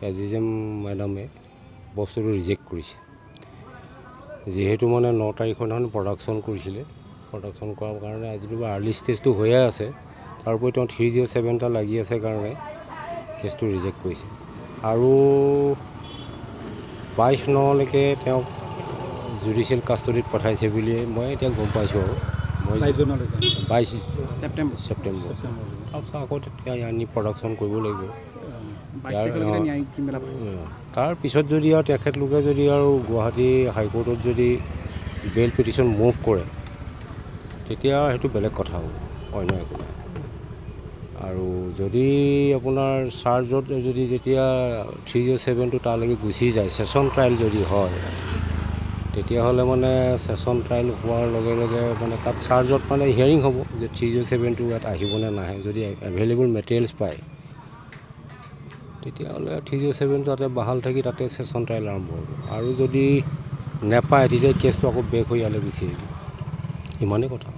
এজিজেম মেডামে বস্তুটো ৰিজেক্ট কৰিছে। যিহেতু মানে 9 তাৰিখৰ দিনাখন প্ৰডাকশ্যন কৰিছিলে, প্ৰডাকশ্যন কৰাৰ কাৰণে আজিতো আৰ্লি ষ্টেজটো হৈয়ে আছে। তাৰোপৰি তেওঁ 307 এটা লাগি আছে কাৰণে কেছটো ৰিজেক্ট কৰিছে আৰু 22/9লৈকে তেওঁক জুডিচিয়েল কাষ্টডিত পঠাইছে বুলিয়ে মই এতিয়া গম পাইছোঁ। আৰু মই 22 জুনলৈকে? 22 ছেপ্টেম্বৰ। ছেপ্টেম্বৰ। তাৰপিছত আকৌ তেতিয়া আনি প্ৰডাকশ্যন কৰিব লাগিব। 22 তাৰিখলৈকে ন্যায়িক জিম্মাত পাইছে। তাৰপিছত যদি আৰু তেখেতলোকে যদি আৰু গুৱাহাটী হাইকোৰ্টত যদি বেইল পিটিশ্যন মুভ কৰে, তেতিয়া সেইটো বেলেগ কথা হ'ব, অন্য একো নাই। আৰু যদি আপোনাৰ চাৰ্জত যদি যেতিয়া 307টো তালৈকে গুচি যায়, ছেশ্যন ট্ৰায়েল যদি হয়, তেতিয়াহ'লে মানে ছেশ্যন ট্ৰায়েল হোৱাৰ লগে লগে মানে তাত চাৰ্জত মানে হিয়াৰিং হ'ব যে 307টো ইয়াত আহিবনে নাহে। যদি এভেইলেবল মেটেৰিয়েলছ পায়, তেতিয়াহ'লে 307টো তাতে বাহাল থাকি তাতে ছেশ্যন ট্ৰায়েল আৰম্ভ হ'ব। আৰু যদি নেপায়, তেতিয়া কেছটো আকৌ বেক হৈ ইয়ালৈ গুচি আহিব। ইমানেই কথা।